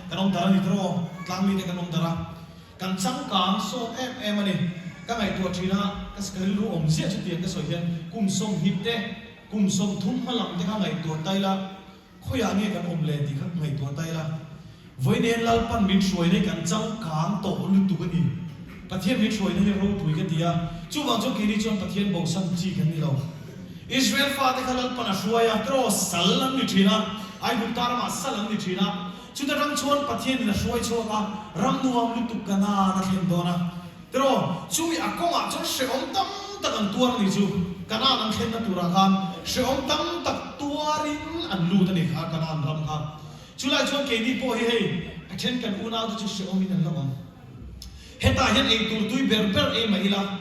Kan awm darh a ni tiraw? Tlangmi te kan awm darh a. Kan changkang sawt em em a ni. Ka ngaihtuah thin a, ka ka rilru awm ziah chutiang ka sawi hian kum 20 te, kum 30 hma lam te kha ngaihtuah ta ila, Khawiah nge kan awm le tih kha ngaihtuah ta ila, Vawiin Lalpan min hruaina hi kan changkang tawh lutuk a ni. Pathian min hruaina hi ropui ka ti a, chuvang chuan keini chuan Pathian bosan chi kan ni lo. Israel fate kha Lalpan a hruai a, tiraw sal an ni thin a, Aigupta ramah sal an ni thin a, chuta tang chuan Pathianin a hruai chhuak a, ram nuam lutuk Kanaan a thlen dawn a. Tiraw, chumi a kawngah chuan hrehawm tam tak an tuar a ni chu. Kanaan an thlenna turah khan hrehawm tam tak tuarin an lut a ni kha Kanaan ram kha. Chulai chuan keini pawh hi hei a then kan unaute chu hrehawmin an la awm. Hetah hian eitur tui ber ber ei mai ila,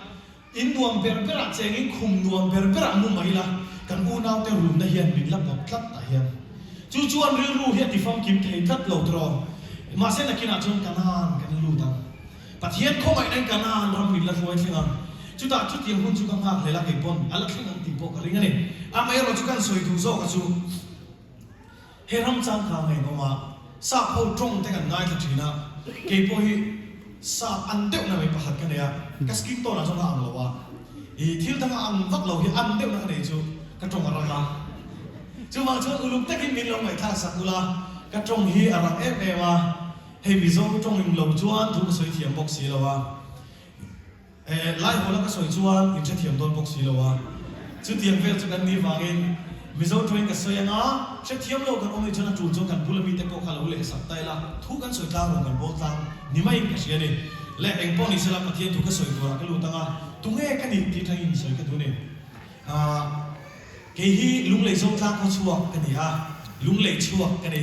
in nuam ber berah chengin khum nuam ber berah mu mai ila, kan unaute runna hian min la pawp tlat tah hian. Chu chuan rilru hi a tifamkim thei tlat lo tiraw. Mahse nakinah chuan Kanaan kan lut ang. Pathian khawngaihna in Kanaan ram min la hruai thleng ang. Chutah chutiang hun chu ka nghak hlel a, kei pawn a la thleng ang tih pawh ka ring a ni. Amaherawh chu kan sawi duh zawk a chu he ram changkang a inawm a, sap ho tawng te kan ngaithla thin a, kei pawh hi sap an deuhna mai pakhat ka nei a, ka skin tone ah chuan ka ang lo a, i thil dang a ang vak lo hi an deuhna ka nei chu ka tawng a rang a. Chuvang chuan uluk takin min lo ngaihthlak sak ula, ka tawng hi a rang em em a. Hei Mizo tawng in lo chuan thu ka sawi thiam bawk si lo a, eh Laihawla ka sawi chuan in hrethiam dawn bawk si lo a, chutiang vel chu kan nih vangin Mizo tawngin ka sawi anga hrethiam lo kan awm nih chuan a tul chuan kan bula mite pawh kha lo leh sak ta ila, thu kan sawi tlang rawn kan bawl tlang ni maiin ka hria a ni. Leh eng pawh ni sela Pathian thu ka sawi turah ka lut anga tunge ka nih tih tangin sawi ka duh a ni. Ahh. Kei hi Lunglei Zotlang khaw chhuak ka ni a, Lunglei chhuak ka ni.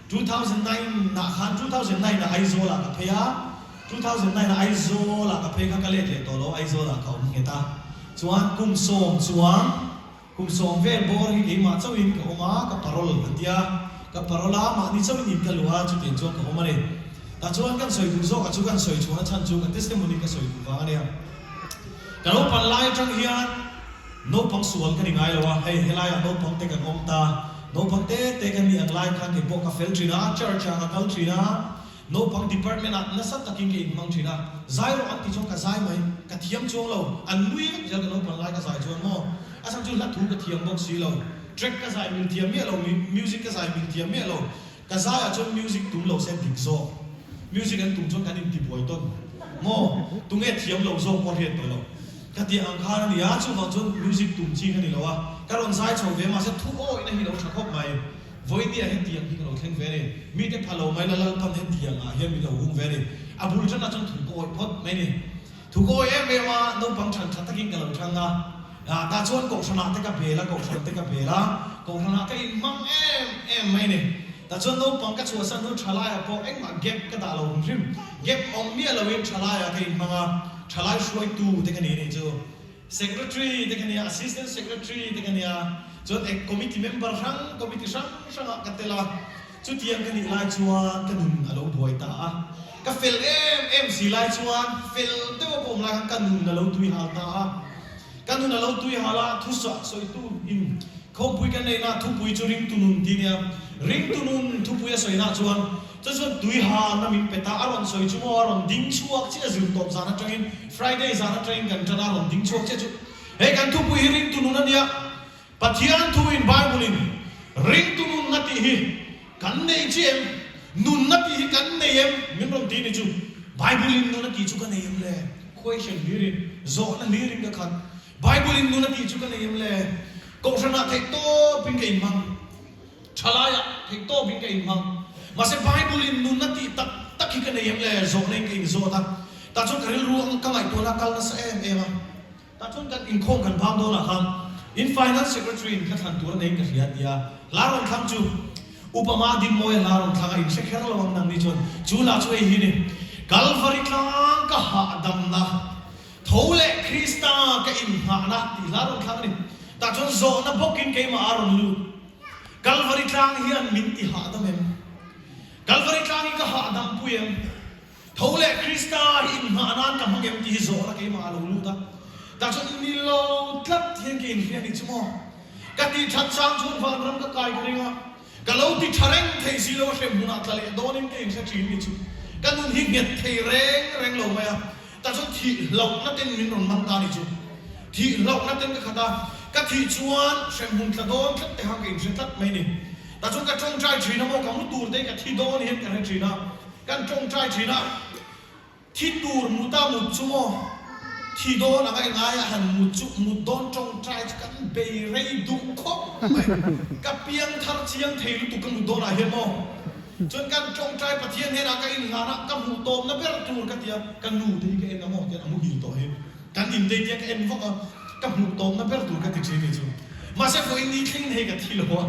2009 ah khan, 2009 ah Aizawl ah ka phei a, 2009 ah Aizawl ah ka phei kha ka let leh tawh lo, Aizawl ah ka awm nghet a. Chuan kum sawm chuang, kum sawm vel bawr hi keimah chauhin ka awm a, ka parole an tia, ka parole a, mahni chauhin in ka luh a, chutiang chuan ka awm a ni. Tah chuan kan sawi duh zawk ah chu kan sawi chhuahna chhan chu ka testimony ka sawi duh vang a nia. Ka naupang lai atang hian naupang sual ka ni ngai lo a, hei helaiah naupang te kan awm ta, naupang te te kan nih ang lai khan kei pawh ka fel thin a, church ah ka kal thin a, naupang department ah nasa takin ka inhmang thin a, zai rawh an ti chuan ka zai mai, ka thiam chuang lo, an nui vek zel ka naupang lai ka zai chuan maw, a chhan chu hla thu ka thiam bawk si lo, track ka zai mil thiam miah lo, music ka zai mil thiam miah lo, Ka zaiah chuan music tum lo se dik zawk. Music an tum chuan kan intibuai tawn maw? Tunge thiam lo zawk pawh hriat tawh lo. Ka tih ang khan a ni a, chuvang chuan music tum chi ka ni lo a, ka rawn zai chho ve mahse thu awihna hi lo tha khawp mai. Vawinia hetiang hi ka lo thleng ve a ni. Mite pha lo mai la Lalpan hetiang ah hian min lo hung ve a ni. A bul tanah chuan thu ka awih phawt mai a ni. Thu ka awih em em a, naupang than tha takin ka lo thang a. Tah chuan Kohhranah te ka bel a, Kohhran te ka bel a, Kohhranah ka inhmang em em mai a ni. Tah chuan naupang ka chhuahsan hnu thalaiah pawh engmah gap ka dah lo hrim hrim. Gap awm miah loin thalaiah ka inhmang a, thalai hruaitu te ka ni a nih chu. Secretary te ka ni a, Assistant Secretary te ka ni a, chuan eng committee member hrang, committee hrang hrangah ka tel a. Chutiang ka nih lai chuan ka nun a lo buai ta a, ka fel em em si lai chuan fel deuh a ka awm lai khan ka nun a lo tui hal ta a. Ka nun a lo tui hal a, thusa sawitu in khawmpui ka neihna thupui chu ringtu nun tih nia. Ringtu nun thupui a sawina chuan chu chuan tui halna min pe ta, a rawn sawi chu maw a rawn ding chhuak chiah zir tawp zan atangin Friday zan atangin kan tan a, a rawn ding chhuak chiah chu hei kan thupui hi ringtu nun a nia. Pathian thuin Bible-in ringtu nunna tih hi kan nei chi em? Nunna tih hi kan nei em? Min rawn ti ni chu. Bible-in nuna tih chu ka nei em le? Question hlirin, zawhna hlirin ka khat. Bible-in nuna tih chu ka nei em le? Kohhranah theihtawpin ka inhmang. Thalaiah theihtawpin ka inhmang. Mahse Bible-in nunna tih tak tak hi ka nei em le? Zawhna in ka inzawt a. Tah chuan ka rilru ang ka ngaihtuahna a kal nasa em em a. Tah chuan kan inkhawm kan phang dawnah khan in Finance Secretary in ka thlan tur a neiin ka hria tia hla rawn thlang chu Upa Ma Dinmawia hla rawn thlang a in hre kher lo ang nang ni chuan chu lah chu hei hi ni Kalvari tlang ka hahdamna tho leh Krista ka inngahna tih hla rawn thlang a ni. Tah chuan zawhna bawkin keimah a rawn lut. Kalvari tlang hian min ti hahdam em? Kalvari tlang hi ka hahdam pui em? Tho leh Krista hi inhmah nan ka hmang em tih hi zawhna keimah a lo lut a, tah chuan ni lo tlat hian ka inhria a nih chu maw? Ka tih that chang chuan vanram ka kai ka ring a, Ka lo ti tha reng thei si lo a hrem hunah tla leh dawnin ka inhre thin ni chu. Ka nun hi nghet thei reng reng lo mai a, ta chuan thih hlauhna ten min rawn man ta ni chu. Thih hlauhna ten ka khat a, ka thih chuan hrem hun tla dawn tlat te kha ka inhre tlat mai ni. Ta chuan ka tawngtai thin a maw, ka mu tur te hi ka thi dawn hian ka hre thin a, kan tawngtai thin a. Thi tur mut a mut chu maw? Thi dawn anga i ngai a han mut chu mut dawn tawngtai chu kan bei rei duh khawp mai. Ka piang thar chiang thei lutuk ka mut dawnah hian maw? Chuan kan tawngtai Pathian hnenah ka inhlan a, ka hmuh tawpna ber tur ka tia, ka nu te hi ka en a maw tian a muhil tawh hi. Kan intei tia ka en vak a, ka hmuh tawpna ber tur ka ti thin ni chu. Mahse vawiin ni thlengin hei ka thi lo a.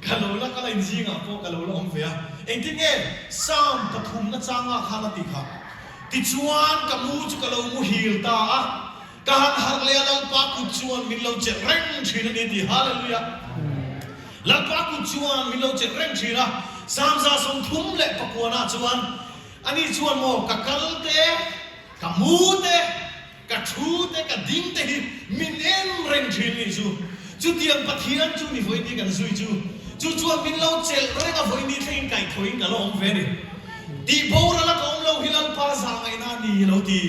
Ka lo la kal a inzingah pawh ka lo la awm ve a. Engtin nge Psalm pathumna changa khan a tih kha? Tichuan ka mu chu ka lo muhil ta a, ka han harh leh a Lalpa kut chuan min lo chelh reng thin a ni tih. Hallelujah! Lalpa kut chuan min lo chelh reng thin a. Psalm 39 ah chuan ani chuan maw ka kal te, ka mu te, Ka thu te, ka ding te hi min en reng thin nih chu. Chutiang Pathian chu ni vawiin ni kan zui chu. Chu chuan min lo chelh reng a vawiin ni thlengin kaihthawhin ka la awm ve a ni. Tih boral a ka awm lo hi Lalpa zah ngaihna a ni lo ti.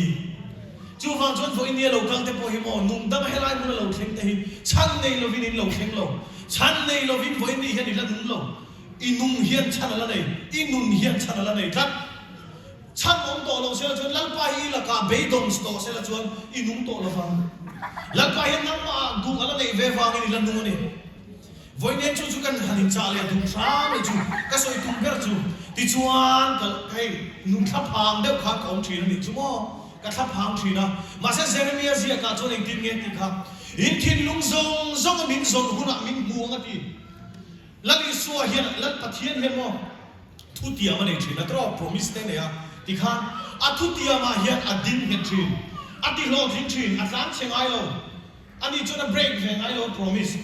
Chuvang chuan vawiin ni a lo kal te pawh hi maw nungdang helai hmun a lo thleng te hi chhan nei lovin in lo thleng lo. Chhan nei lovin vawiin ni hian i la nung lo. I nung hian chhan a la nei. I nun hian chhan a la nei tlat. Chhan awm tawh lo sela chuan Lalpa hi i lakah beidawng tawh sela chuan i nung tawh lo vang. Lalpa hian nangmahah duh a la neih ve vangin i la nung a ni. Vawiin chu chu kan han inchah leh duh hram leh chu ka sawi tum ber chu tichuan ka hei nun thlaphang deuh khan ka awm thin a nih chu maw? Ka thlaphang thin a. Mahse Jeremia ziakah chuan engtin nge tih kha in thinlung zawng zawnga min zawn hunah min hmu ang a ti. Lal Isua hian Lal Pathian hian maw? Thutiam a nei thin a, trawk promise te a nei a, tikhan a thutiamah hian a ding nghet thin, a ti hlawhtling thin, a tlan chhe ngai lo, ani chuan a break ve ngai lo a promise,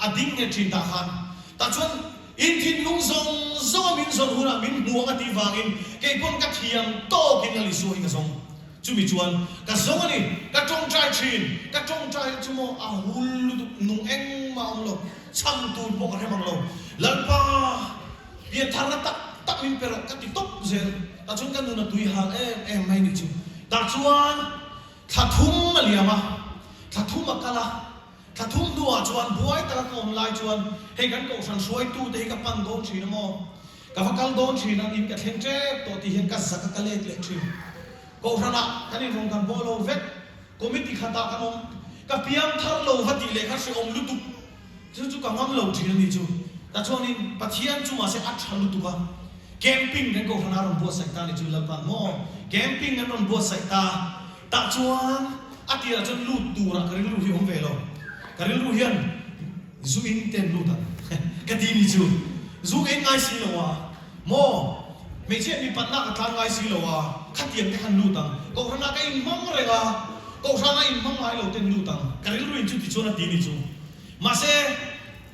a ding nghet thin tah khan. Tah chuan in thinlung zawng zawng a min zawn hunah min hmu ang a tih vangin kei pawn ka thiam tawkin Lal Isua hi ka zawng. Chumi chuan ka zawng a ni, ka tawngtai thin, ka tawngtai chu maw a hul lutuk nung engmah a awm lo, chhang tur pawh ka hre mang lo. Lalpa! Piantharna tak tak min pe rawh ka ti tawp zel. Tah chuan ka nun a tui hal em em mai nih chu. Tah chuan thla thum a liam a, thla thum a kal a, thla thum hnuah chuan buai taka ka awm lai chuan hei kan kohhran hruaitute hi ka pan dawn thin a maw? Ka va kal dawn thin a, in ka thleng tep tawh tih hian ka zak a ka let leh thin. Kohhranah kan inrawn kan bawl ho vek, committee khatah kan awm. Ka piangthar lo va tih leh kha hrehawm lutuk. Chu chu ka ngam lo thin a ni chu. Ta chuanin Pathian chu mahse a tha lutuk a, camping kan kohhran a rawn buatsaih ta a ni chu Lalpan maw? Camping an rawn buatsaih ta, tah chuan a tirah chuan lut turah ka rilru hi awm ve lo. Ka rilru hian zu in ten lut ang ka ti ni chu. Zu ka in ngai si lo a maw? Hmeichhia mipatna ka tlan ngai si lo a, khatiang te khan lut ang. Kohhranah ka inhmang reng a, kohhranah inhmang ngai lo ten lut ang. Ka rilru in chuti chuan a ti ni chu. Mahse,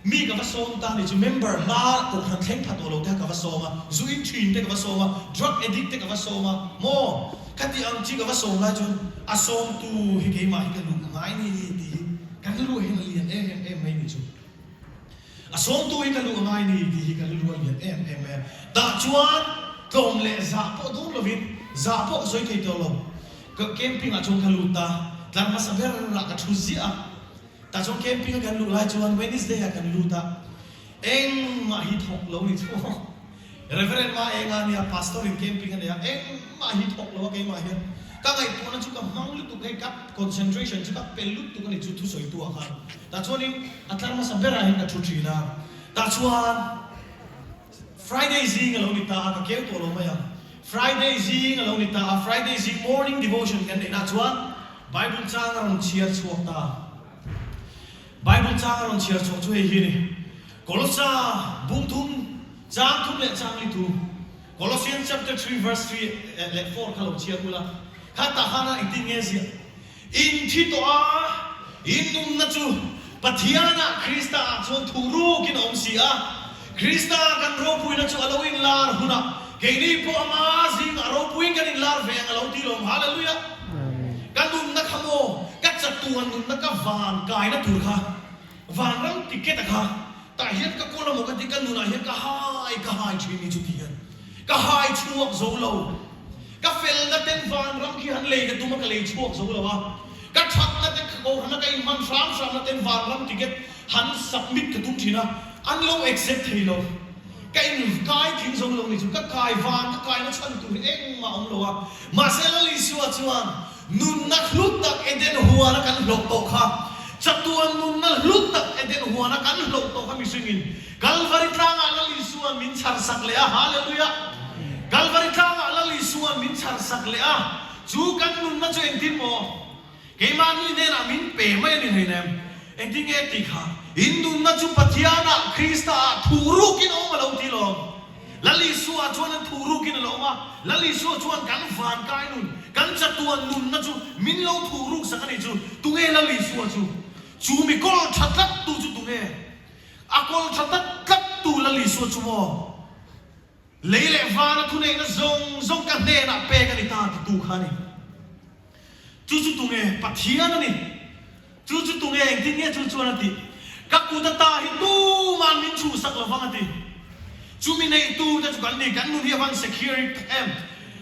mi ka va sawm ta ni chu member hla kohhran thleng pha tawh lo te kha ka va sawm a, zu in thin te ka va sawm a, drug addict te ka va sawm a, maw? Khati ang chi ka va sawm lai chuan a sawmtu hi keimah hi ka luh ngai ni tih hi ka rilru hian a lian em em em mai ni chu. A sawmtu hi ka luh ngai ni tih hi ka rilru a lian em em mai a. Tah chuan tlawm leh zah pawh dawn lovin zah pawh ka sawi thei tawh lo. Ka camping ah chuan ka lut ta, tlar hmasa berah ka thu ziah a. Tah chuan camping a kan luh lai chuan Wednesday ah kan lut a, engmah hi thawk lo ni chu Reverend Ma Enga nia pastor in camping a nei a, engmah hi thawk lo a keimah hian ka ngaihtuahna chu ka hmang lutuk hei ka concentration chu ka pe lutuk a ni chu thusawitu ah khan. Tah chuanin a tlar hmasa berah hian ka thu thin a, tah chuan Friday zing a lo ni ta a, ka keu tawh lo mai ang. Friday zing a lo ni ta a, Friday zing morning devotion kan neihna chuan Bible chang a rawn chhiar chhuak ta. Bible chang a rawn chhiar chhuak chu hei hi a ni, Kolosa bung thum, chang thum leh chang li thu, Colossians chapter 3 verse 3 leh 4 kha lo chhiar ula, kha tah khan a engtin nge ziah? In thi tawh a, in nunna chu Pathianah Krista ah chuan thuh rukin a awm si a, Krista kan ropuina chu a lo inlar hunah keini pawh ama zingah ropuiin kan inlar ve ang a lo ti lawm. Hallelujah! Ka nunna kha maw, ka chatuan nunna ka van kaina tur kha, vanram ticket a kha. Tah hian ka kawl amaw ka ti, ka nunah hian ka hai ka hai thin ni chuti hian ka hai chhuak zo lo. Ka felna ten vanram khi han lei ka tum a, ka lei chhuak zo lo a. Ka thatna te kohhrana ka inhman hram hramna ten vanram ticket han submit ka tum thin a, an lo accept thei lo. Ka in kai tling zo lo ni chu, ka kai van ka kaina chhan tur hi engmah a awm lo a. Mahse Lal Isua chuan nunna hlu tak Eden huana kan hlawh tawh kha, chatuan nunna hlu tak Eden huana kan hlawh tawh kha mihringin Kalvari tlangah Lal Isua'n min chhar sak leh a, Hallelujah! Kalvari tlangah Lal Isua'n min chhar sak leh a, chu kan nunna chu engtin maw? Keimahni hnenah min pe mai a ni hleinem. Engtin nge tih kha? In nunna chu Pathianah, Kristaah thuh rukin a awm a lo ti lawm. Lal Isua chuan an thuh rukin a lo awm a. Lal Isua chuan kan vankai nun, kan chatuan nunna chu min lo thuh ruk sak a nih chu. Tunge Lal Isua chu? Chu mi kawl tha tlat tu chu tunge? A kawl tha tlat tlat tu Lal Isua chu maw? Lei leh vana thuneihna zawng zawng ka hnenah pek a ni ta titu kha a ni. Chu chu tunge? Pathian a ni. Chu chu tunge? Engtin nge chu chuan a tih? Ka kut ata hi tuman min chhuhsak lo vang a ti. Chumi neihtu te chu kan ni. Kan nun hi a van secure tak em?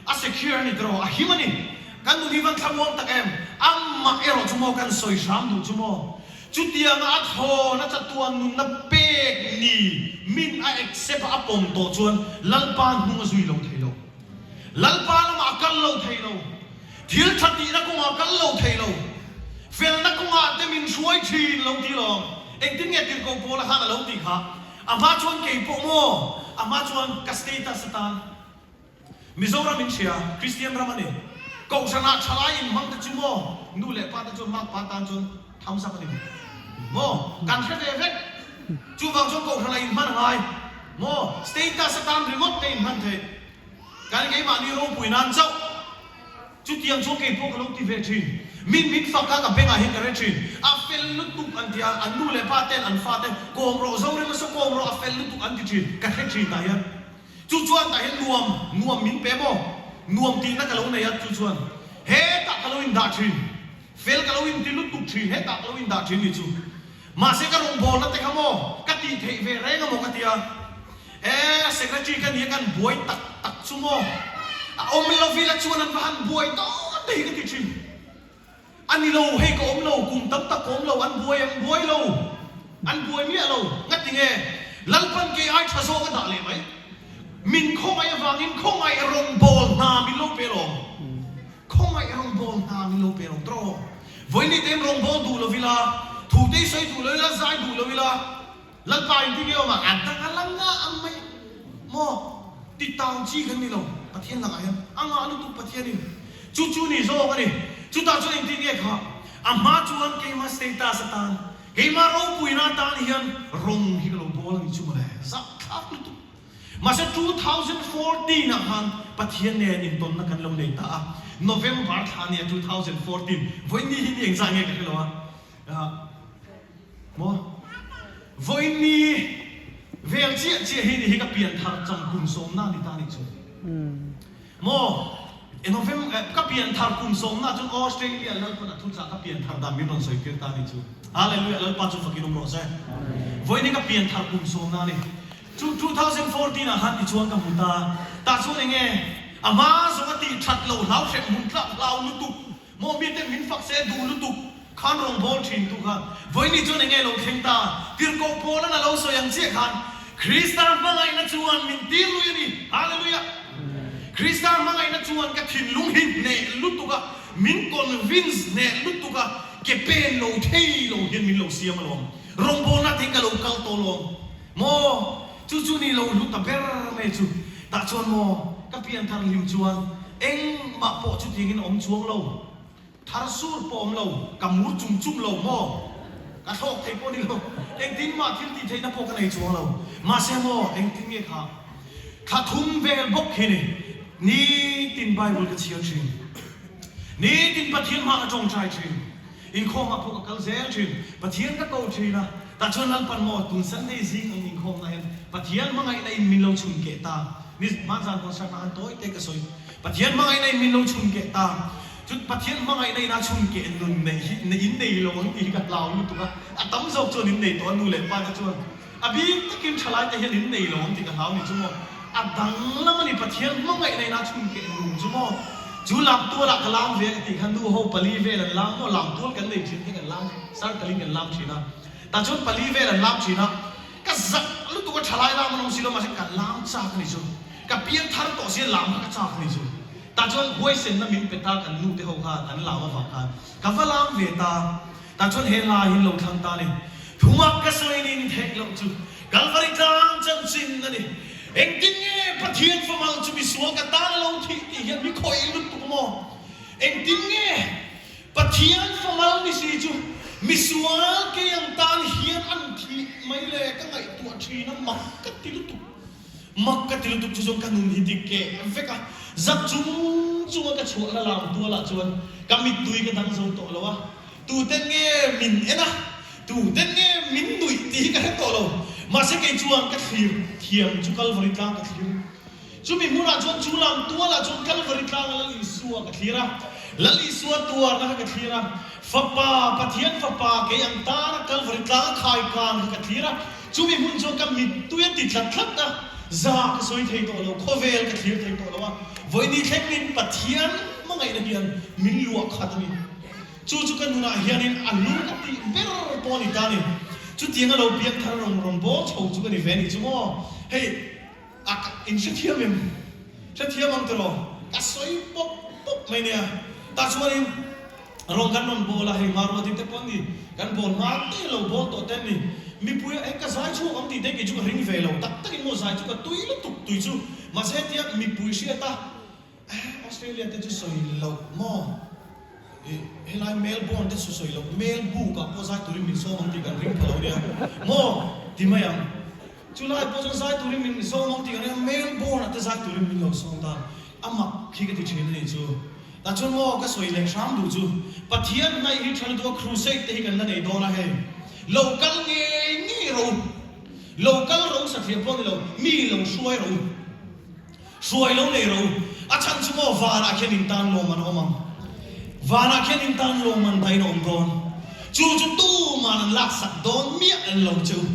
A secure a ni tiraw? A him a ni. Kan nun hi van thlamuang tak em? Amah erawh chu maw kan sawi hram duh chu maw? Chutianga a thlawn a chatuan nunna pek ni min a accept a a pawm tawh chuan Lalpa hnung a zui lo thei lo. Lalpa lamah a kal lo thei lo. Thil tha tihna kawngah a kal lo thei lo. Felna kawngah te min hruai thin lo ti lawm. Engtin nge tirhkoh Paula khan a lo tih kha? A hma chuan kei pawh maw? A hma chuan ka status atan. Mizoram in hria, Kristian ram a ni. Kohhranah thalai inhmang te chu maw, nu leh pa te chuan makpa tan chuan thumbs up a ni maw? Kan hre ve vek. Chuvang chuan kohhranah inhman a ngai maw? Status atan ringawt te inhman theih. Kan keimahni ropui nan chauh. Chutiang chuan kei pawh ka lo ti ve thin. Min min fak kha ka bengah hian ka hre thin. A fel lutuk an ti a, an nu leh pa ten an fate kawm rawh, Zorema saw kawm rawh, a fel lutuk an ti thin. Ka hre thin tah hian. Chu chuan tah hian nuam, nuam min pe maw? Nuam tihna ka lo nei a, chu chuan hetah ka lo indah thin, fel ka lo inti lutuk thin, hetah ka lo indah thin ni chu. Mahse ka rawngbawlna te kha maw ka tih theih ve reng a maw ka ti a, e secretary ka ni a kan buai tak tak chu maw a awm lovila chuan an va han buai dawn te hi ka ti thin. A ni lo, hei ka awm lo, kum tam tak ka awm lo, an buai an buai lo, an buai miah lo, ngati nge? Lalpan kei ai tha zawk a dah leh mai. Min khawngaih avangin khawngaih rawngbâwl hna min lo pe lawm. Khawngaih rawngbâwl hna min lo pe lawm tawh. Vawiin te rawngbâwl duh lo ila, thute i sawi duh lo ila, zai duh lo ila, Lalpa in ti nge awm a, a dang a la ngah ang mai maw? Ti tau chi kan ni lo, Pathian lakah hian a ngah lutuk Pathianin chu chu ni zawk a ni. Chutah chuan engtin nge kha a hma chuan keima status atan, keima ropuina atan hian rawng hi ka lo bawl a ni chu mawle, zahthlak lutuk. Mahse 2014 ah khan Pathian nen intawnna kan lo nei ta a, November thla nia 2014, vawiin ni hi ni engzah nge ka hre lo a, Maw? Vawiin ni vel chiah chiah hi ni hi ka pian thar chang kum sawmna ni ta nih chu. Maw? November ka pian thar kum sawmna chuan Australia Lalpan a thuchah ka pian thar dan min rawn sawi tir ta nih chu. Hallelujah Lalpa chu fakin awm rawh se. Vawiin hi ka pian thar kum sawmna ni. Chu 2014 ah khan tichuan ka hmu ta. Tah chuan enge a hma zawng a tih that loh hlau hrep hmun tlak hlau lutuk Maw miten min fak se duh lutuk khan rawngbâwl ṭhin tu kha vawiin chuan enge lo thleng ta? Tirhkoh Paula'n a lo sawi ang chiah khan Krista hmangaihna chuan min tir lui a ni. Hallelujah! Krista hmangaihna chuan ka thinlung hi hneh lutuk a, min convince hneh lutuk a, ke pen lo thei lo hian min lo siam alawm. Rawngbâwlna te hi ka lo kal tawh alawm. Maw? Chu chu ni lo hlu ta ber mai chu. Tah chuan maw ka pian thar hlim chuan engmah pawh chutiangin a awm chuang lo. Thar sur pawh awm lo, ka mur chum chum lo maw? Ka thlawk thei pawh ni lo. Engtin mah thil tih theihna pawh ka nei chuang lo. Mahse maw engtin nge kha thla thum vel bawk hi ni. Nitin Bible ka chhiar thin. Nitin Pathian hmah ka tawngtai thin. Inkhawmah pawh ka kal zel thin. Pathian ka ko thin a, tah chuan Lalpan maw tun Sunday zing ang inkhawmna hian Pathian hmangaihna in min lo chhun keh ta. Ni hmanzan concert ah khan tawi te ka sawi. Pathian hmangaihna in min lo chhun keh ta. Chut Pathian hmangaihna in a chhun keh nun neih hi in nei lo ang tih hi ka hlau lutuk a. A tam zawk chuan in nei tawh a nu leh pa te chuan. A bik takin thalaite hian in nei lo ang tih ka hlau ni chu maw? A danglam a ni, Pathian hmangaihna in a chhun keh nung chu maw? Chu lamtualah ka lam ve a ka tih khan nu ho pali vel an lam maw? Lamtual kan nei thin te kan lam, circle in kan lam thin a. Tah chuan pali vel an lam thin a. Ka zak lutuk a thalai lam an awm si lo mahse ka lam chak a ni chu. Ka piang thar tawh sia lam kha ka chak a ni chu. Tah chuan huaisenna min pe ta kan nu te ho khan an lam avang khan ka va lam ve ta. Tah chuan he hla hi lo thlang ta a ni. Thumak ka sawi nin theih loh chu Kalvari tlang chanchin a ni. Engtin nge Pathian famal chu misual ka tan a lo thih tih hian mi khawih lutuk maw? Engtin nge Pathian famal ni si chu misual kei ang tan hian an thih mai le ka ngaihtuah thin a mak ka ti lutuk. Mak ka ti lutuk chu chuan ka nun hi dik keh vek a, zak chung chunga ka chhuahna lam tualah chuan ka mittui ka dang zo tawh lo a, tuten nge min en a, tuten nge min nuih tih hi ka hre tawh lo. Mahse kei chuan ka thlir thiam chu Kalvari tlang ka thlir. Chumi hmunah chuan chu lam tualah chuan Kalvari tlanga Lal Isua ka thlir a, Lal Isua tuarna kha ka thlir a, Fapa, Pathian Fapa kei ang tana Kalvari tlanga khai kang kha ka thlir a, Chumi hmun chuan ka mittui a ti tlat tlat a, za ka sawi thei tawh lo, khawvel ka thlir thei tawh lo a, vawini thlengin Pathian hmangaihna hian min luah khat a ni. Chu chu ka nunah hianin a lu ka tih ber pawh a ni ta a ni. Chutianga lo piang thar rawn rawn bawl chho chu ka ni ve a nih chu maw? Hei. A ka in hrethiam em? Hrethiam ang tiraw? Ka sawi pawp pawp mai nia. Tah chuanin rawng kan rawn bawl a, hei Maruati te pawh an ni, kan bawl hma te lo bawl tawh te an ni. Mipui a eng ka zai chhuak ang tih te kei chu ka ring ve lo, tak takin maw zai chu ka tui lutuk tui chu. Mahse hetia mipui hriat a, Eh, Australia te chu sawi loh maw? Ih, helai Melbourne te chu sawi loh, Melbook ah pawh zai turin min sawm ang tih kan ring pha lo nia maw? Ti mai ang. Chulai pawh chuan zai turin min sawm ang tih kan ring a, Melbourne ah te zai turin min lo sawm ta. A mak khi ka ti thin a nih chu. Tah chuan maw ka sawi leh hram duh chu, Pathian hnaih hi tha lutuk a, crusade te hi kan la nei dawn a hei. Lo kal ngei ngei rawh u. Lo kal rawh u satliah pawh ni lo, mi lo hruai rawh u. Hruai lo nei ro. A chhan chu maw vanah khian in tan lawm an awm ang. Vanah khian in tan lawm an dain a awm dawn. Chu chu tuman an laksak dawn miah lo che u.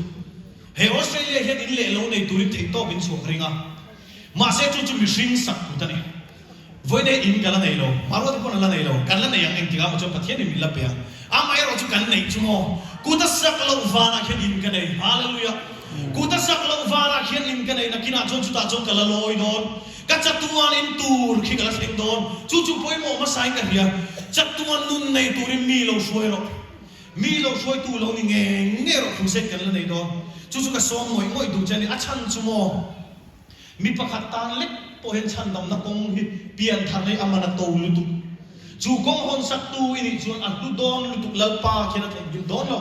He Australia hian in leh lo nei turin theihtawp in chhuak ring a. Mahse chu chu mihring sak kut a ni. Vawiin in ka la nei lo, Maruati pawn a la nei lo, kan la nei ang engtikah maw chuan Pathianin min la pe ang. Amaherawh chu kan neih chu maw? Kut a sak loh vanah khian in ka nei. Hallelujah! Kut a sak loh vanah khian in ka nei, nakinah chuan chutah chuan ka la lawi dawn. Ka chatuan in tur khi ka la thleng dawn. Chu chu pawimawh hmasain ka hria. Chatuan nun nei turin mi lo hruai rawh. Mi lo hruaitu lo ni ngei ngei rawh crusade kan la nei dawn. Chu chu ka sawm ngawih ngawih duh che a ni. A chhan chu maw? Mi pakhat tan lek pawh hian chhandamna kawng hi pian thar nei a man a to lutuk. Chu kawng hawn saktu i nih chuan a hlu dawn lutuk Lalpa khian a theihnghilh dawn lo.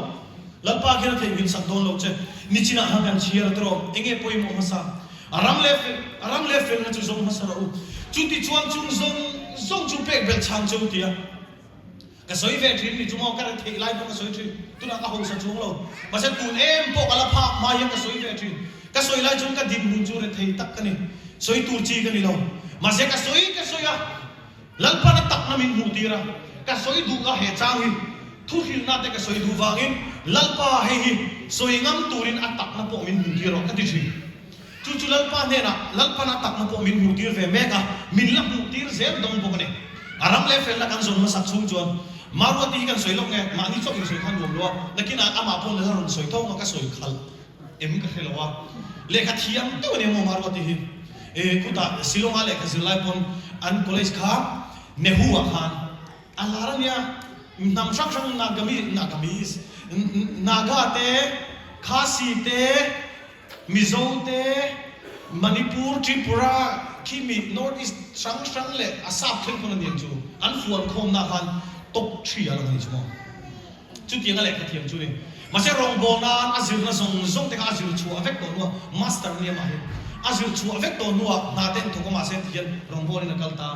Lalpa khian a theihnghilh sak dawn lo che. Nichinah khan kan chhiar tawh eng nge pawimawh hmasa? A ram leh fel, a ram leh felna chu zawng hmasa rawh u. Chutichuan chung zawng zawng chu pek belh chhan che u tia. Ka sawi ve thin ni chu maw, ka retheih lai pawh ka sawi thin, tunah ka hausa chuang lo. Mahse tun em pawh ka la phak hma hian ka sawi ve thin. Ka sawi lai chuan ka dinhmun chu rethei tak ka ni, sawi tur chi ka ni lo. Mahse ka sawi ka sawi a, Lalpan a takna min hmuh tir a, ka sawi duh a he chang hi thu hrilhna te ka sawi duh vangin Lalpa hei hi sawi ngam turin a takna pawh min hmuh tir rawh ka ti thin. Chu chu Lalpa hnenah Lalpan a takna pawh min hmuhtir ve mek a, min la hmuhtir zel dawn bawk a ni. A ram leh felna kan zawn hmasak chhung chuan Maruati hi kan sawi lawk nge, mahni chauh insawi kha nuam lo a, nakinah amah pawh la rawn sawi tho ang a, ka sawi khalh em ka hre lo a. Lehkha thiam deuh a ni maw Maruati hi? E, khutah Shillong-a lehkha zirlai pawn an college kha Nehu-ah khan a lar a nia, hnam hrang hrang Nagami, Nagamese, Naga te, Khasi te, Mizo te, Manipur, Tripura khi mi North East hrang hrang leh Assam thleng pawn a ni ang chu, an fuan khawmna khan top three a lang a ni chu maw. Chutiang a lehkha thiam chu ni. Mahse rawngbâwl nan a zirna zawng zawng te kha a zir chhuah vek tawh hnuah master nia mah hi a zir chhuah vek tawh hnuah hna te an thawk a mahse ti hian rawngbâwlin a kal ta.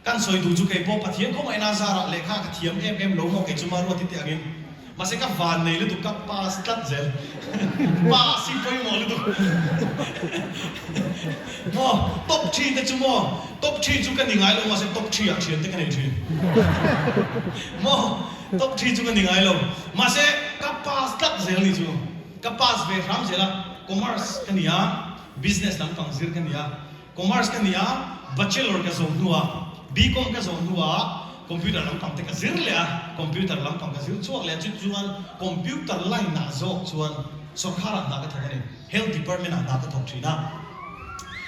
Kan sawi duh chu kei pawh Pathian khawngaihna zarah lehkha ka thiam em em lo maw kei chu Maruati te angin. Mahse ka van nei lutuk ka pass tlat zel. Pass hi pawimawh lutuk. Maw top three te chu maw top three chu ka ni ngai lo mahse top three ah thian te ka nei thin. Maw top three chu ka ni ngai lo mahse ka pass tlat zel ni chu. Ka pass ve hram zel a, Commerce ka ni a, Business lampang zir ka ni a, Commerce ka ni a, Bachelor ka zawh hnuah, BCom ka zawh hnuah Computer lampang te ka zir leh a, Computer lampang ka zir chhuak leh a, chu chuan Computer line ah zawk chuan sawrkharah hna ka thawk a ni, Health Department ah hna ka thawk thin a.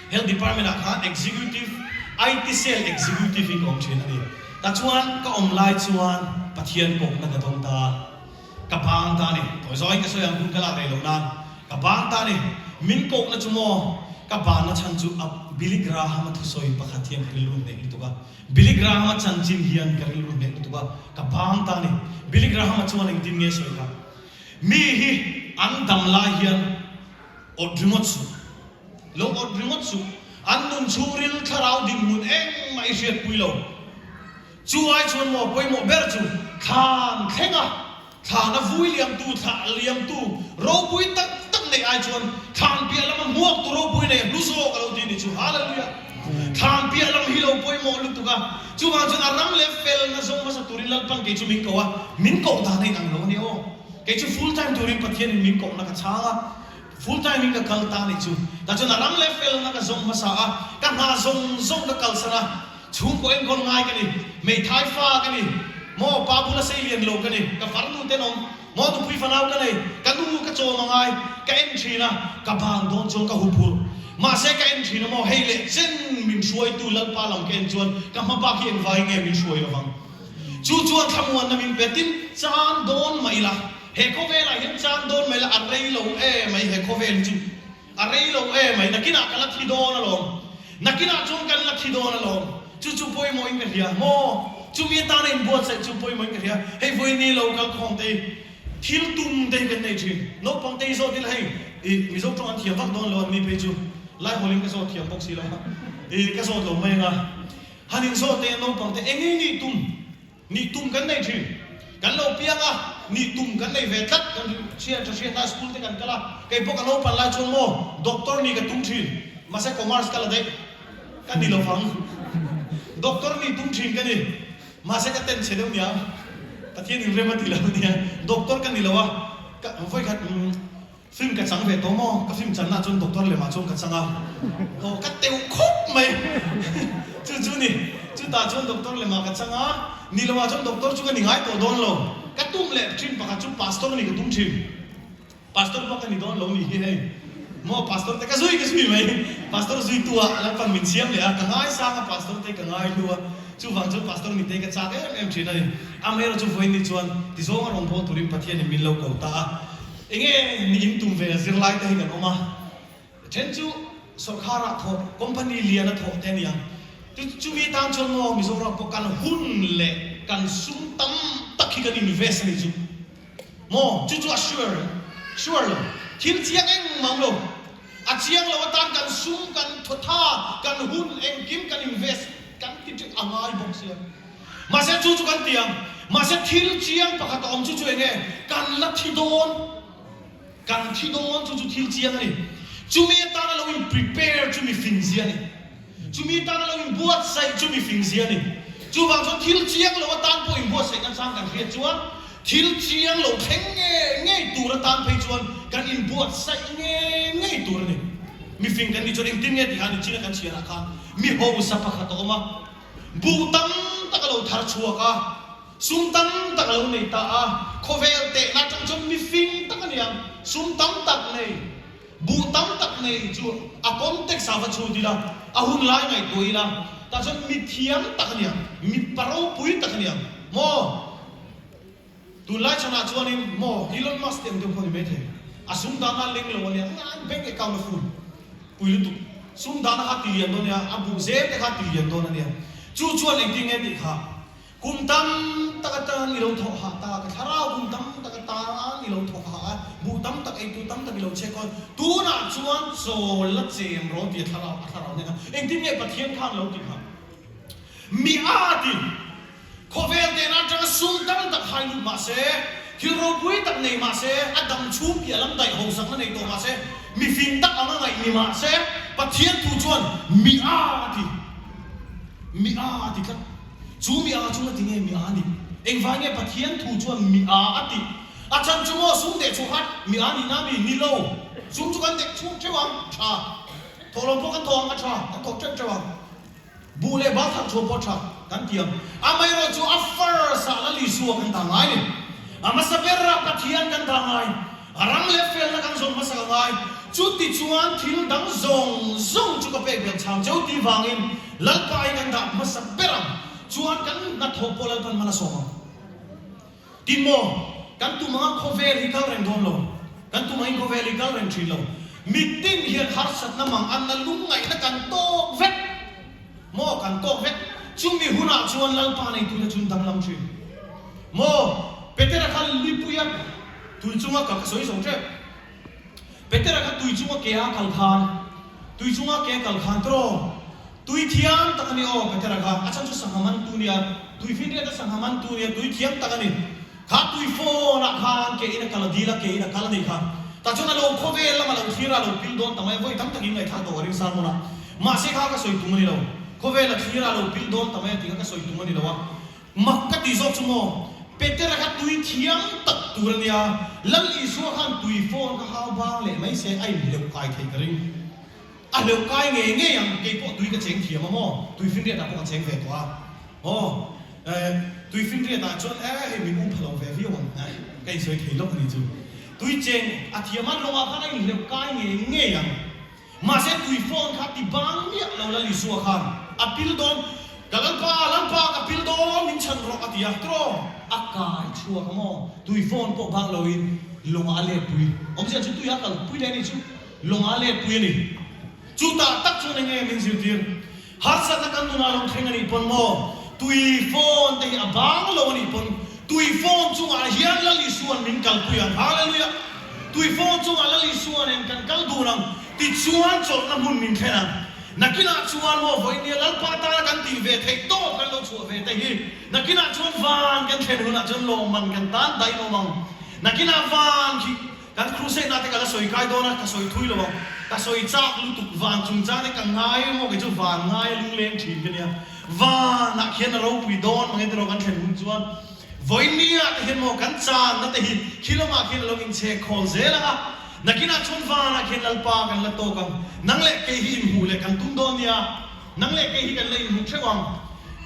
Health Department ah khan Executive, IT Cell Executive in ka awm thin a ni. Tachuan ka awm lai chuan Pathian kohna ka dawng ta a. Ka bang ta a ni. Tawi zawngin ka sawi ang hun ka lak rei lo nan. Ka bang ta a ni. Min kohna chu maw? Ka banna chhan chu a Billy Graham-a thusawi pakhat hian ka rilru hneh lutuk a. Billy Graham-a chanchin hian ka rilru hneh lutuk a. Ka bang ta a ni. Billy Graham-a chuan engtin nge sawi kha? Mi hi an dam lai hian awt ringawt suh. Lo awt ringawt suh. An nun chhungril thlarau dinhmun engmah i hriatpui lo. Chu ai chuan maw pawimawh ber chu thlan thleng a, thlana vui liamtu, thlah liamtu ropui tak tak neih ai chuan thlan piah lama hmuaktu ropui nei a hlu zawk a lo ti ni chu. Hallelujah! Thlan piah lam hi lo pawimawh lutuk a, chuvang chuan a ram leh felna zawng hmasa turin Lalpan kei chu min ko a, min koh dan a inang lo a ni aw. Kei chu full time turin Pathianin min kohna ka chhang a, full time in ka kal ta ni chu. Tah chuan a ram leh felna ka zawng hmasa a, ka hna zawng zawng ka kalsan a, Chhungkaw enkawl ngai ka ni, hmeithai fa ka ni, maw pa bula sei lian lo ka ni, ka farnu tenawm, maw nupui fanau ka nei, ka nu ka chawm a ngai, ka en thin a, ka ban dawn chuan ka huphurh. Mahse ka en thin a maw hei leh chen min hruaitu Lalpa lam ka en chuan ka hma bak hi engvai nge min hruai lovang. Chu chuan thlamuanna min pe tin chan dawn mah ila, he khawvelah hian chan dawn mah ila a rei lo emai he khawvel hi chu. A rei lo emai, nakinah ka la thi dawn alawm. Nakinah chuan kan la thi dawn alawm. Chu chu pawimawhin ka hria. Maw? Chumi atana inbuatsaih chu pawimawhin ka hria. Hei vawiin lo kal khawm te hi thil tum te hi kan nei thin. Naupang te hi zawt ila hei i Mizo tawng an thiam vak dawn lo an ni phei chu Laihawlin ka zawt thiam bawk si lo a, i ka zawt lo mai anga. Han inzawt te naupang te eng nge nih tum? Nih tum kan nei thin. Kan lo piang a, nih tum kan nei ve tlat. Kan hriat tha hriatna school te kan kal a, kei pawh ka naupan lai chuan maw doctor nih ka tum thin. Mahse commerce ka la daih. Ka ni lo vang. Doctor nih tum thin ka ni. Mahse ka ten chhe deuh niang. Pathian in rem a ti lo nia. Doctor ka ni lo a, ka vawikhat Film ka chang ve tawh maw? Ka film channa chuan doctor lemah chuan ka chang a, aw ka teuh khawp mai chu chu ni, chutah chuan doctor lemah ka chang a, ni loah chuan doctor chu ka ni ngai tawh dawn lo, ka tum leh thin pakhat chu pastor ni ka tum thin, pastor pawh ka ni dawn lo ni hi hei, maw pastor te ka zui ka zui mai, pastor zuitu ah Lalpan min siam leh a, ka ngaisang a pastor te ka ngai hlu a, chuvang chuan pastor ni te ka chak em em thin a ni, amaherawhchu vawiin ni chuan tizawnga rawngbâwl turin Pathianin min lo ko ta a. Enge ni in tum ve a zirlai te hi kan awm a, then chu sawrkhar ah thawh company lian a thawh te aniang, chu chumi tan chuan maw Mizoram pawh kan hun leh kan sum tam tak hi kan invest a nih chu maw, chu chu a sure sure lo, thil chiang engmah awm lo, a chiang lo atan kan sum kan thawtha kan hun engkim kan invest kan ti teuh a ngai bawk sia. Mahse chu chu kan ti ang. Mahse thil chiang pakhat a awm chu chu eng nge? Kan la thi dawn. Kan thi dawn chu chu thil chiang a ni. Chumi atana lo in prepare chu mi fing zia a ni. Chumi atana lo in buatsaih chu mi fing zia a ni. Chuvang chuan thil chiang lo atan pawh in buatsaih na chang kan hriat chuan thil chiang lo thleng ngei ngei tur atan phei chuan kan in buatsaih ngei ngei tur a ni. Mi fing kan nih chuan engtin nge tih kha ni chin a kan chhiarah khan mi hausa pakhat a awm a. Buh tam tak a lo thar chhuak a, sum tam tak a lo nei ta a, khawvel tehna atang chuan mifing tak a ni ang, sum tam tak nei, buh tam tak nei chu a context ah va chhut ila, a hun lai ngaihtuah ila, tah chuan mithiam tak a ni ang, mipa ropui tak a ni ang maw? Tunlai chhanah chuanin maw Elon Musk te ang deuh pawh ni maithei, a sum dana leng lo a nia, an bank account a full pui lutuk, sum dana kha ti lian dawn a nia, a buh zel te kha ti lian dawn a nia, chu chuan engtin nge tih kha kum tam tak atan i lo thawh hah ta, ka thlarau kum tam tak atan i lo thawk hah a, buh tam tak eitu tam tak i lo chek awn, tunah chuan chawl la chem rawh ti a thlarau a thlarau hnenah engtin nge Pathian khan lo ti kha mi a ti. Khawvel tehna atanga sum tam tak hai lut mah se, thil ropui tak nei mah se, a dam chhung piah lam daih hausakna nei tawh mah se, mifing tak anga ngaih ni mah se, Pathian thu chuan mi a a ti. Mi a a ti tlat. Chu mi a chu nga ti nge mi a ni? Engvai nge Pathian thu chuan mi a a ti? A chhan chu maw sum deh chhuah hat mi a nihna mi ni lo. Sum chu kan deh chhuak teuh ang, tha. Thawhlawm pawh kan thawh ang, a tha. Kan thawk teuh teuh ang. Buh leh bal thak chhuah pawh tha kan ti ang. Amaherawhchu a first ah Lal Isua kan dah ngai ni. A hmasa ber ah Pathian kan dah ngai. A ram leh felna kan zawn hmasa ka ngai. Chuti chuan thil dang zawng zawng chu ka pek belh chang cheu ti vangin Lalpa hi kan dah hmasa ber ang. Chuan kan hnathawh pawh Lalpan hman a sawm ang. Tin maw, kan tum anga khawvel hi kal reng dawn lo. Kan tum angin khawvel hi kal reng thin lo. Mitin hian harsatna mang anna lungngaihna kan tawk vek. Maw, kan tawk vek. Chumi hunah chuan Lalpa neitute chu an danglam thin. Maw, Petera kha lipuia tui chunga kal ka sawi zo tep. Petera kha tui chunga ke a kal khan, tui chunga ke a kal khan tawh tui thiam tak a ni aw Petera kha, a chhan chu sangha man tu nia, tui finriat a sangha man tu nia, tui thiam tak a ni. Kha tui phone ah khan ke in a kal a dil a, ke in a kal a ni kha. Tah chuan a lo khawvel lam a lo thlir a, a lo pil dawn ta mai a, vawi tam takin ngaihthlak tawh a ring sermon a. Mahse kha ka sawi tum a ni lo. Khawvel a thlir a, a lo pil dawn ta mai a tih kha ka sawi tum a ni lo a. Mak ka ti zawk chu maw? Petera kha tui thiam tak tur a nia, Lal Isua khan tui phone kha hau bang leh mai se a inhleuh kai thei ka ring. A hleuh kai ngei ngei ang, kei pawh tui ka cheng thiam a maw? Tui finriat ah pawh ka cheng ve tawh a. Aw, eh, tui finriat ah chuan eh hei min um pha lo ve viau ang, eh, ka insawi thei lawk a ni chu. Tui cheng a thiam a, lawngah khan a inhleuh kai ngei ngei ang. Mahse tui phone kha ti bang miah lo Lal Isua khan a pil dawn, Ka Lalpa, Lalpa ka pil dawn min chhan rawh a ti a, tiraw? A kai chhuak a maw? Tui phone pawh bang loin lawngah a let pui. Awmzia chu tui a kal pui leh a nih chu lawngah a let pui a ni. Chutah tak chuan enge min zirtir? Harsatna kan nunah lo thleng a nih pawn maw? Tui phone te hi a bang lo a nih pawn tui phone chungah hian Lal Isua'n min kalpui ang. Hallelujah! Tui phone chungah Lal Isua nen kan kal dun ang. Tichuan chawlhna hmun min thlen ang. Nakinah chuan maw vawinia Lalpa tana kan tih ve theih tawp kan lo chhuah ve te hi nakinah chuan van kan thlen hunah chuan lawmman kan tan daih awm ang. Nakinah van khi Kan crusade na te ka la sawi kai dawn a, ka sawi thui lo ang. Ka sawi chak lutuk, van chungchang te ka ngai emaw kei chu van ngai a lungleng thin ka nia. Vanah khian a ropui dawn mange tiraw kan thlen hun chuan vawinia te hian maw kan channa te hi khi lamah khian a lo inchhek khawl zel ang a. Nakinah chuan vanah khian Lalpa kan la tawk ang. Nang leh kei hi inhmuh leh kan tum dawn nia. Nang leh kei hi kan la inhmuh theuh ang.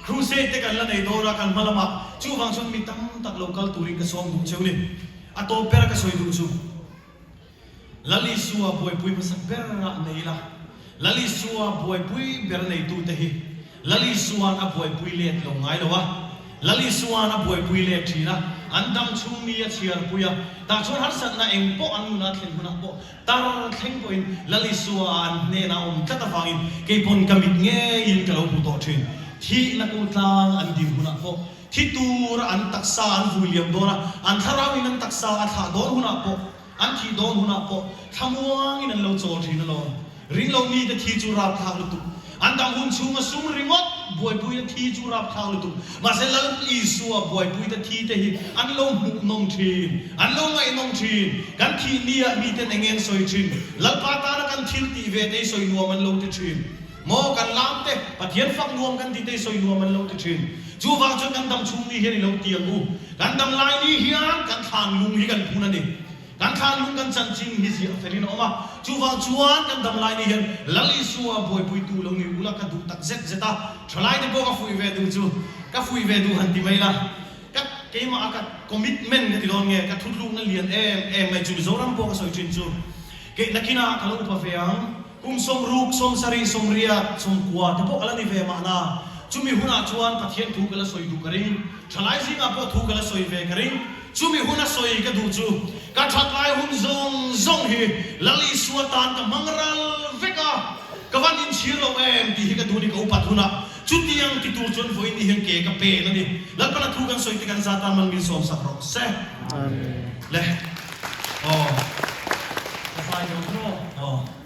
Crusade te kan la nei dawn a kan hma lamah. Chuvang chuan mi tam tak lo kal turin ka sawm duh cheu ni. A tawp ber a ka sawi duh chu, Lal Isua buaipui hmasa ber ah nei ila, Lal Isua buaipui ber neitute hi Lal Isua'n a buaipui let lo ngai lo a, Lal Isua'n a buaipui let thin a, an dam chhung ni a chhiarpui a, tah chuan harsatna eng pawh an nuna thlen hunah pawh tar thleng pawhin Lal Isua an hnenah a awm tlat avangin keipawn ka mit ngeiin ka lo hmu tawh thin. Thihna kutlang an din hunah pawh Thi tura an taksa an vui liam dawn a, an thlarauin an taksa a thlah dawn hunah pawh, an thih dawn hunah pawh thlamuangin an lo chawl thin alawm. Ringlo mite thi chu rapthlak lutuk. An dang hun chhunga sum ringawt buaipuina thi chu rapthlak lutuk. Mahse Lal Isua buaipuite thi te hi an lo hmuhnawm thin, an lo ngaihnawm thin. Kan thih niah miten eng eng sawi thin, Lalpa tana kan thil tih ve te hi sawi nuam an lo ti thin. Maw kan lam te, Pathian fak nuam kan ti te sawi nuam an lo ti thin. Chuvang chuan kan dam chhung ni hian i lo ti ang u. Kan dam lai ni hian kan thlan lung hi kan phun a ni. Kan thlan lung kan chanchin hi ziah fel in a awm a. Chuvang chuan kan dam lai ni hian Lal Isua buaipuitu lo ni ula ka duh tak zet zet a. Thalai te pawh ka fuih ve duh chu ka fuih ve duh han ti mai la. Ka keimah a ka commitment ka ti dawn nge ka thutlukna lian em em mai chu Mizoram pawh ka sawi thin chu kei nakinah ka lo upa ve ang. Kum 60, 70, 80, 90 te pawh ka la ni ve mahna. Chumi hunah chuan Pathian thu ka la sawi duh ka ring. Thalai zingah pawh thu ka la sawi ve ka ring. Chumi huna sawi ka duh chu ka thatlai hun zawng zawng hi Lal Isua tan ka hmang ral vek a, ka van inchhir lo em tih hi ka duh ni ka upat hunah. Chutiang ti tur chuan vawiin ni hian ke ka pen a ni. Lalpana thu kan sawi te kan zat a, man min sawmsak rawh se. Le. Aw. Ka zai lo tawp. Aw.